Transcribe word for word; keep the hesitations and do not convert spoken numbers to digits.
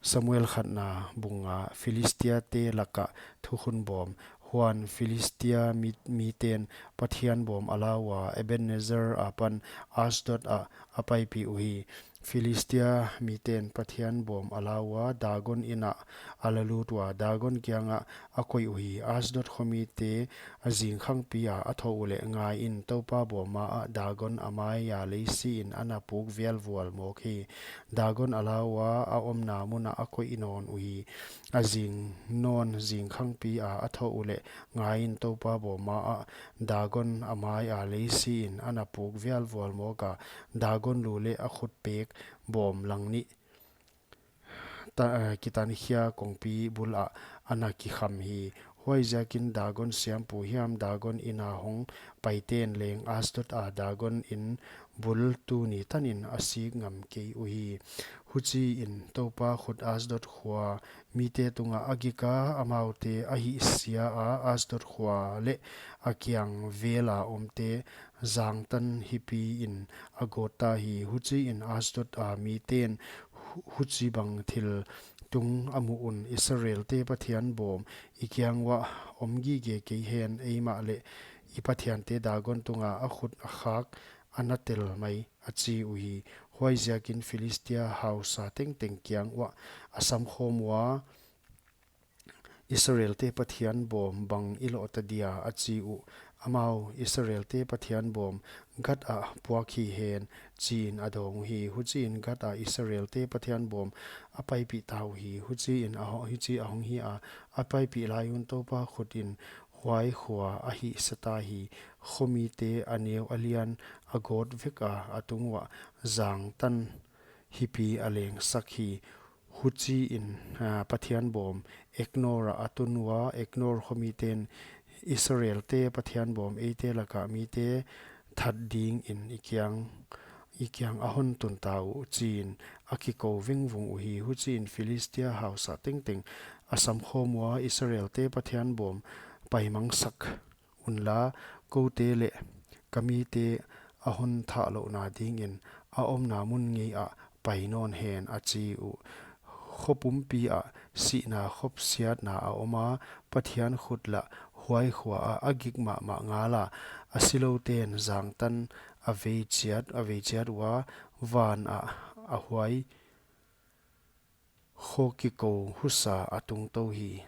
Samuel khatna bung nga. Philistia te laka thukhun bawm. Huan Philistia mi, miten Pathian bawm a la ua, Ebenezer apan Ashdod ah a paipih uhi. Philistia miten Pathian bawm a la ua, Dagon inn ah a la lut ua, Dagon kiangah a koih uhi. Ashdod khomite a zingkhangpi a a thoh uleh, ngaiin, Toupa bawm maah Dagon a mai a leisiin a na puk vialvual mawk hi. Dagon a la ua, a omna mun ah a koih nawn uhi. A zing nawn zingkhangpi a a thoh uleh, ngaiin, Toupa bawm maah Dagon a mai a leisiin a na puk vialvual mawk a, Dagon lu leh a khutpek bawm langnih ta, eh, kitankhia kongpi bul ah a na kikham hi. Huaiziakin Dagon siampu hiam, Dagon inn a hong paiten leng Ashdod a Dagon inn bul tuni tanin a sik ngam kei uhi. Huchiin Toupa khut Ashdod khua mite tungah a gik a, amaute a hihsia a, Ashdod khua leh a kiang vel a omte zangtan hipiin a gawt ta hi. Huchiin Ashdod a miten hu-, huchibang thil tung a muh un, Israelte Pathian bawm i kiang uah om gige kei hen, eimah leh i pathiante Dagon tunga a khut a khak a na tel mai, a chi uhi. Huaiziakin Philistia hausa tengteng kiang uah a samkhawm ua, Israelte Pathian bawm bang i loh ta dia, a chi uh. Amau, Israelte Pathian bawm Gath ah puak hi hen, chiin a dawng uhi. Huchiin Gath ah Israelte Pathian bawm a paipih ta uhi. Huchiin a ho-, huchi a hong hi a, a paipih lai un Toupa khutin huai khua a hihsa ta hi. Khomite a neu a lian a gawt vek a, a tung uah zangtan hipi a lengsak hi. Huchiin, ah, Pathian bawm Eknor ah a tun ua, Eknor khomiten Israelte Pathian bawm eite laka mite that dingin i kiang, i kiang a hon tun ta uh, chiin a kikou vengvung uhi. Huchiin Philistia hausa tengteng a samkhawm ua, Israelte Pathian bawm paimangsak unla, koute leh ka mite a hon thah louhna dingin a omna mun ngei ah pai nawn hen, a chi uh. Kho pumpi ah sihna khop siatna a om a, Pathian khut lah huai khua ah a gik mahmah ngal a, a silouten zangtan a vei chiat, a vei chiat ua, van ah a huai kho kikou husa a tungtou hi.